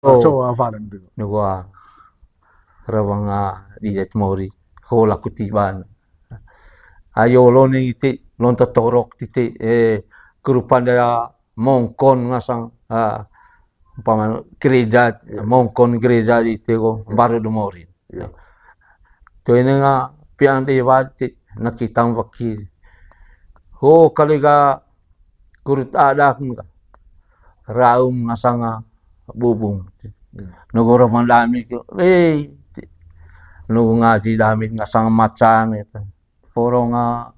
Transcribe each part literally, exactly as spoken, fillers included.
Oh. Coa valen tu. Nugua rawang, ah, di jet mori. Ho laku tiban. Ayo lo ni ti lonto torok titi, eh, kerupan daya mongkon ngasang, ah, umpama gereja, mongkon gereja di tiko, baru de mori. To ini nga piang dewa ti, na kitang waki. Ho kali ga kurut adak nga. Raum ngasanga bubung. Nogo roman dami ke, eh, nogo ngaji dami ngasanga macan itu. Poronga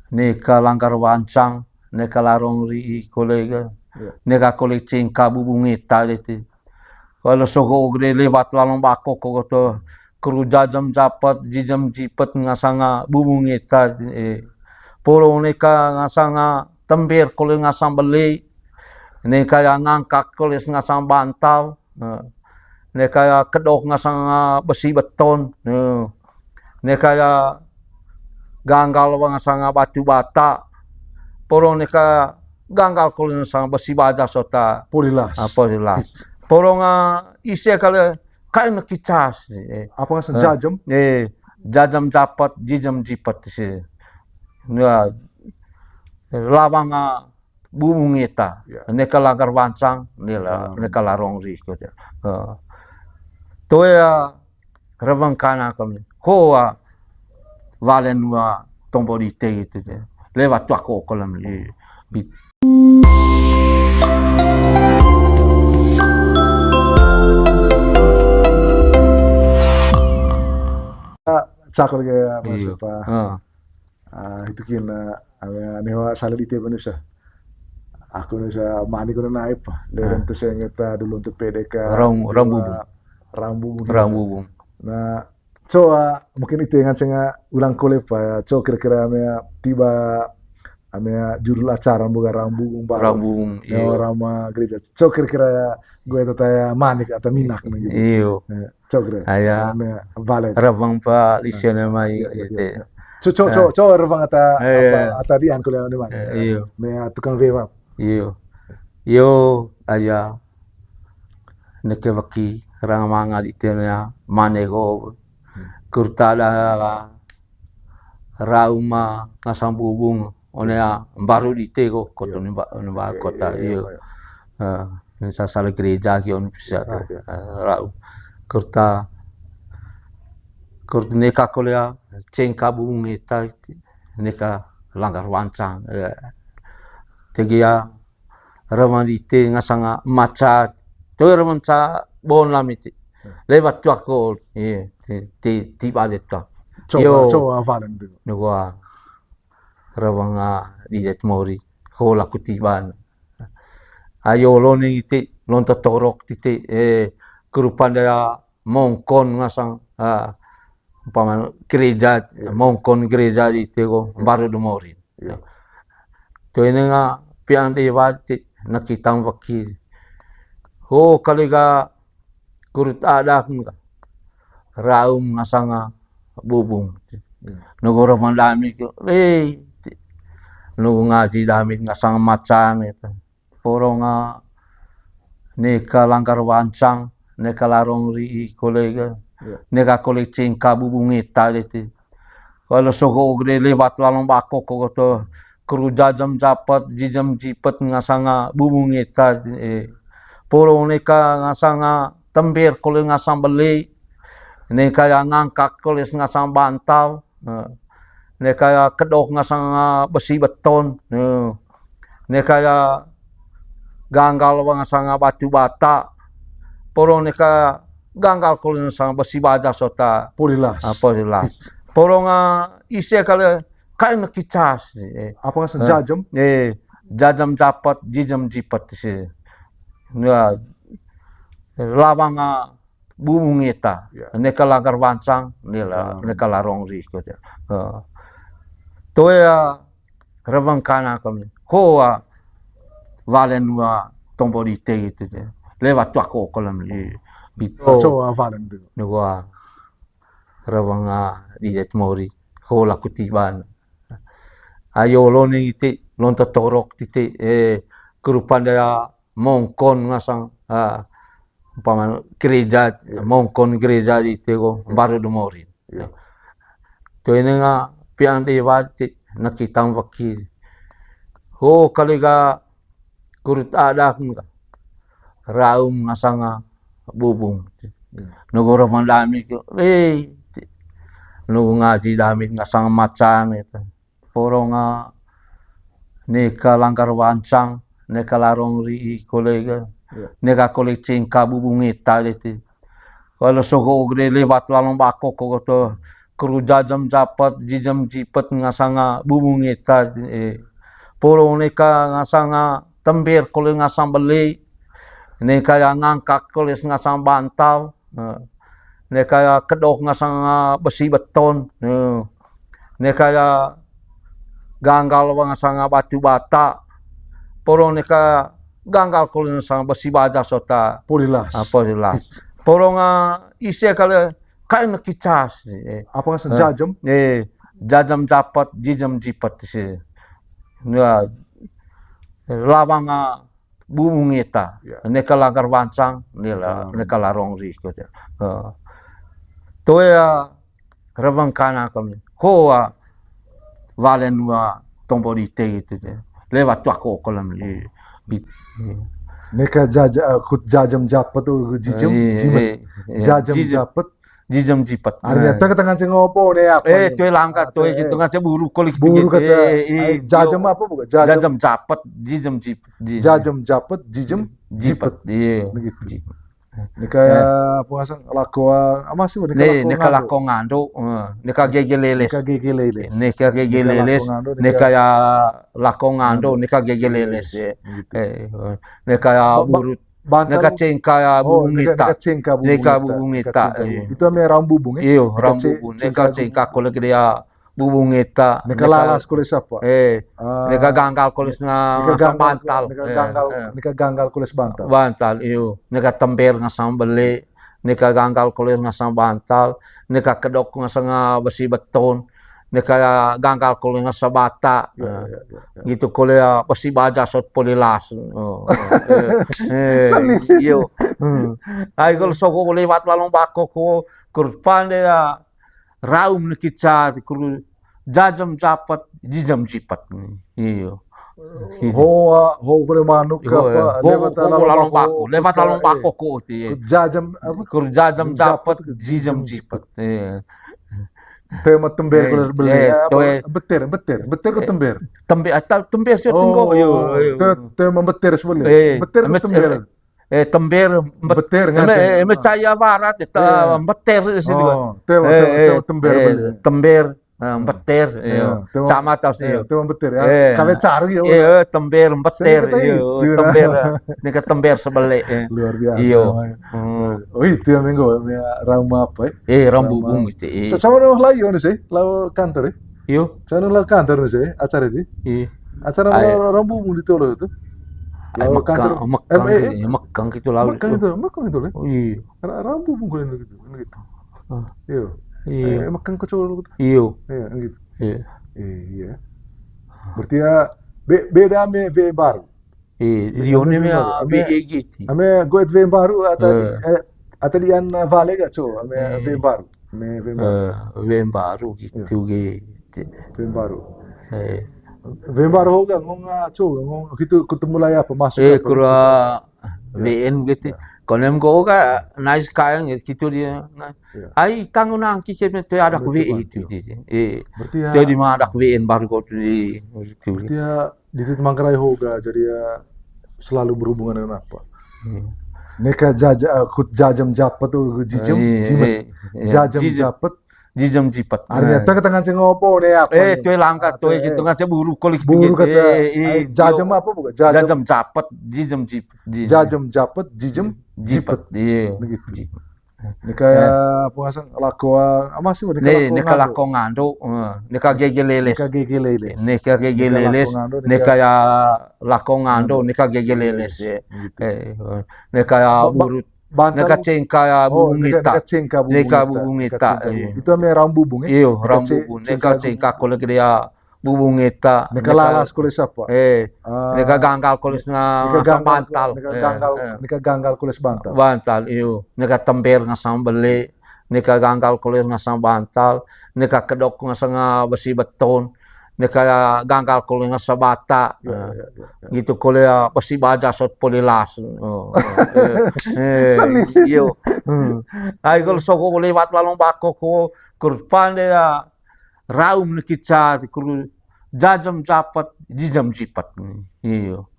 neka langgar wancang, neka larong ri kolega, neka kole cengka bubung eta lete. Kalo sogo gede lewat lalong bako kogo to, keru jajam japet, jijam jipet ngasanga bubung eta, eh. Porong neka ngasanga tember kole ngasang beli, neka ya ngangkak kole ngasang bantal, eh. Neka ya kedok ngasanga besi beton, eh. Neka ya ganggal ngasanga batu bata. Porong neka ganggal kole ngasanga besi baja sota. Porilas. Ah, porilas. Porong, ah, ise kale kain kicas, eh. Apa ngasang jajam? Eh, jajam japet, jijam jipet si. Ya, lawang, ah, bubung eta. Neka langgar wancang, nela, neka larong ri ko. Toe ya, rawang kana kami. Ko, ah, valen wa tombo di te gitu ya. Lewat tu aku kolam di. Cakol ke apa siapa? Ah, itu kina, ah, newa sala di te manusia. Aku nusa mani kuna naip, leren te sengeta dulu untuk P D K. Rambubung. Rambubung. Rambubung. Nah, coa mungkin itu yang cenga ulang kole pa, coa kira-kira ame tiba ame judul acara buka Rambubung baru. Rambubung, iyo. Rama gereja. Coa kira-kira ya gue tata ya manik atau minak nih gitu. Iyo. Cogre. Aya. Rawang pa lisian mai. Iya, iya, iya. So, co, co, co rawang ata, ata dian kuliah ni mai. Iyo. Me tukang vewa. Iyo. Iyo, aya. Neke waki rang manga di tena mane ko. Kurta da rauma ngasang bubung. One ya, baru di te ko, kota ni ba-, ni ba-, kota, iyo. Sasala gereja ki on bisa, eh, rau. Kurta, kurta neka kolea, cengka bubung neta, neka langgar wancang, eh. Tegi ya, raman di te ngasanga maca, to raman ca bon lamiti. Lewat tuak ko, iya, ti, ti, ti balik tuak. Coba, coba valen tu. Nugua. Rawang, ah, di jet mori, ho laku tiban. Ayo lo ni ti, lonto torok titi, eh, kerupan daya mongkon ngasang, ah, umpama gereja, mongkon gereja di tiko, baru de mori. To ini nga piang dewa ti, na kitang waki. Ho kali ga kurut adak nga. Raum ngasanga bubung. Nogo roman dami ke, eh, nogo ngaji dami ngasanga macan itu. Poronga neka langgar wancang, neka larong ri kolega, neka kole cengka bubung eta lete. Kalo sogo gede lewat lalong bako kogo to, keru jajam japet, jijam jipet ngasanga bubung eta, eh. Porong neka ngasanga tember kole ngasang beli, neka ya ngangkak kole ngasang bantal, eh. Neka ya kedok ngasang, ah, besi beton, eh. Neka ya ganggal ngasang batu bata. Porong neka ganggal kole ngasang besi baja sota. Porilas. Ah, porilas. Porong, ah, ise kale kain kicas, eh. Apa ngasang jajam? Eh, jajam japet, jijam jipet si. Ya, lawang, ah, bubung eta. Neka langgar wancang, nela, neka larong ri ko. Toe ya, rawang kana kami. Hoa valen wa tombo di te gitu ya. Lewat tu aku kolam di. Coba valen tu. Nugua rawang, ah, di jet mori. Ho laku tiban. Ayo lo ni ti, lonto torok titi, eh, kerupan daya mongkon ngasang, ah, umpama gereja, mongkon gereja di teko, baru de morin. Toe ne nga piang de wati, na kita weki. Ho kali ga kurut adat nga. Raum ngasanga bubung. Nogoro mandami ko, eh, nogo ngaji dami ngasanga macan itu. Poronga neka langgar wancang, neka larong ri kolega, neka kole cengka bubung ita deti. Kalau sogo gede lewat lalong bako ko to kuru jajam japet, jijam jipet ngasanga bubung ita, eh. Poro neka ngasanga tember kole ngasang beli, neka ya ngangkak kole ngasang bantal, eh. Neka ya kedok ngasang, eh, besi beton, eh. Neka ya ganggal ngasang batu bata, poro neka ganggal kole ngasang besi baja sota. Porilas. Ah, porilas. Poro nga ise kali kain kicas, eh. Apa ngasang jajam? Eh, jajam japet, jijam jipet si. Ya, lawang, ah, bubung ita. Neka langgar wancang, neka larong ri ko. Toe, ah, rewang kana kami. Ho, ah, walen wa tombo dite gitu. Lewat tu aku kolam. Neka jaja, eh, kut jajam japet tu jijam, jimat. Jajam japet. Jijam jipet. Artinya tengah-tengah ceng opo ne apa? Eh, toe langkat, toe gitu, ngance buru koli gitu. Buru kata, eh, eh, jajam apa bukan? Jajam japet, jijam jipet. Jajam japet, jijam jipet. Iya. Begitu. Neka ya, apa ngasang lako, ah, apa sih, neka lako ngando, eh, neka gege leles. Neka gege leles. Neka gege leles, neka ya lako ngando, neka gege leles, ya. Eh, eh, neka ya urut, neka cengka ya bubung ita. Neka bubung ita, iya. Itu ame raum bubung, ya? Iyo, raum bubung. Neka cengka kole gede ya bubung ita. Neka lalas kole sapa? Eh, neka ganggal kole ngasang bantal. Neka ganggal, neka ganggal kole bantal. Bantal, iyo. Neka tember ngasang beli, neka ganggal kole ngasang bantal, neka kedok ngasang, ah, besi beton, neka ganggal kole ngasang bata. Gitu kole, ah, besi baja sot poli las. Oh, eh, iyo. Ai kole sogo lewat lalong bako ko, kurpan de ya. Raum ne kica, kuru jajam japet, jijam jipet. Iyo. Hoa, ho kule manuk apa, ho, lewat lalong bako, lewat lalong bako ko ti. Jajam apa? Kuru jajam japet, jijam jipet. Iya. Tema tember kule beli. Beter, beter, beter ko tember. Tember, atau tember sih tunggu. Iyo, iyo. Tema beter sebenarnya. Beter ko tember. Eh, tember, beter, eme, eme caya barat, eta beter di sini. Oh, tember, tember, tember, eh, tember, eh, beter, iyo. Camat tau sih, iyo. Tember beter, ya. Kami cari, ya. Eh, tember, beter, iyo. Tember, ini ke tember sebelek, eh. Luar biasa. Iyo. Oh, itu ya, minggu, ya, raum apa, ya? Eh, raum bubung gitu, eh. Sama dong lagi, ono sih, lau kantor, ya? Iyo. Sana lah kantor nih, sih, acara itu. Iya. Acara raum bubung di Tolo itu. Ai, Mekang, Mekang gitu, Mekang gitu lah. Mekang itu, Mekang itu lah. Oh, iya. Raum bubung gitu, gitu. Iya. Iya. Eh, Mekang ke Tolo gitu. Iya. Iya, gitu. Iya. Iya. Berarti ya, beda ame V M baru. Eh, Rione me V E G ti. Ame goet V M baru atau di, eh, atau di an vale gak, co? Ame V M baru. Ame V M baru. Eh, V M baru gitu ge. V M baru. Eh. V M baru ho gak ngong, ah, co, ngong gitu ketemu lah ya apa masuk. Eh, kura V N gitu. Konem ko gak nice kayak gitu dia. Ai, tanggung nangki keme tu ada V E itu. Eh. Berarti ya. Jadi mah ada V N baru kok di gitu. Berarti ya, di Manggarai ho ga, jadi ya selalu berhubungan dengan apa? Neka jaja, eh, kut jajam japet tu, jijem, jijem, jajam japet, jijem jipet. Artinya tengah-tengah ceng opo ne apa? Eh, tu langkat tu gitu, ngance buru kolik buru kata, eh, jajam apa bukan? Jajam japet, jijem jipet. Jajam japet, jijem jipet. Iya. Begitu. Neka ya, apa ngasang, lako, ah, apa sih, neka lako ngando, eh, neka gege leles. Neka gege leles. Neka gege leles, neka ya lako ngando, neka gege leles, ya. Eh, neka ya urut, neka cengka ya bubung ita. Neka bubung ita. Itu ame raum bubung, ya? Iyo, raum bubung. Neka cengka kole gede ya bubung ita, neka lalas kole sapa? Eh, neka ganggal kole nga, neka ganggal, bantal. Neka ganggal, neka ganggal kole bantal. Bantal, iyo. Neka tember nga sambele, neka ganggal kole nga sa bantal, neka kedok nga sa besi beton, neka ganggal kole nga sa bata. Gitu kole ya, besi baja sot poli las. Oh, eh, eh, iyo. Hmm. Ai kole soko lewat lalong bako ko, kur pande ya, raum ni kica, kur jajam japat, jijam jipat. Iyo.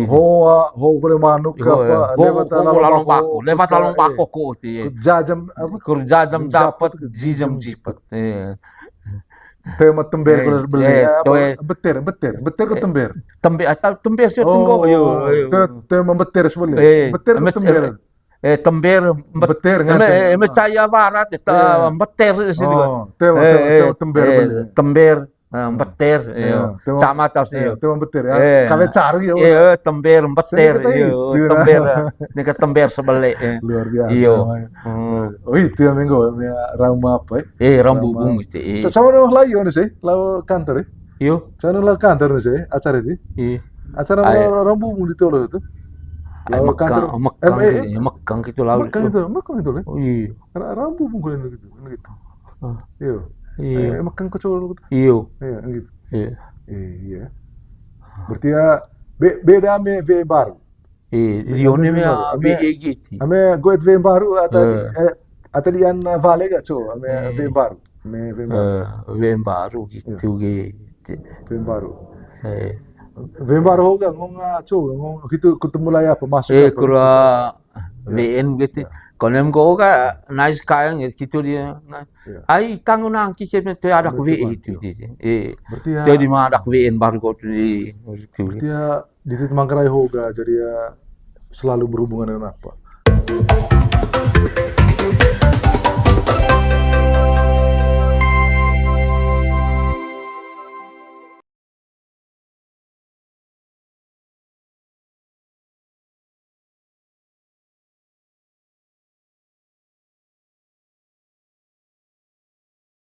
Hoa, hoa kole manuk apa, lewat lalong bako, lewat lalong bako ko ti. Kur jajam apa? Kur jajam japat, jijam jipat. Iya. Tema tember kole bele, eh, apa? Beter, beter, beter ko tember. Tember atau tember sih tunggu. Iyo, iyo. Tema beter sebenarnya. Beter ko tember. Eh, tember, beter, eh, caya barat, eh, tember sih. Oh, tember, tember, tember, eh, beter, iyo. Cama tau sih, iyo. Tember beter ya. Kami cari ya. Iyo, tember beter, iyo, tember. Ini ke tember sebelek, eh. Luar biasa. Iyo. Oh, itu yang minggu, ya, rambu apa, eh? Eh, rambu bung itu, eh. Sama dong, layu anu sih, lalu kantor, eh? Iyo. Sana lah kantor ni sih, acara itu. Iya. Acara rambu bung di tolo itu. Ai, mekang, mekang gitu, mekang gitu lah. Mekang itu, mekang itu lah. Oh, iya. Rambu bung gitu, gitu. Iyo. Iya. Eh, mekang kecil gitu. Iyo. Iya, gitu. Iya. Iya. Berarti ya, beda me V M baru. Eh, Lione me V E gitu. Ame goet V M baru atau di, eh, atau di an vale ga, co, ame V M baru. Ame V M baru. Eh, V M baru gitu gitu. V M baru. Eh. V M baru ho ga ngong, co, ngong gitu, ketemu lah ya apa masuk. Eh, kura V N gitu. Konem ko ga nice kayak gitu dia. Ai, tangun angki keme te adak V E itu. Eh. Berarti ya. Jadi ma adak V N baru ko di gitu. Berarti ya Di titik Manggarai ho ga, jadi ya selalu berhubungan dengan apa?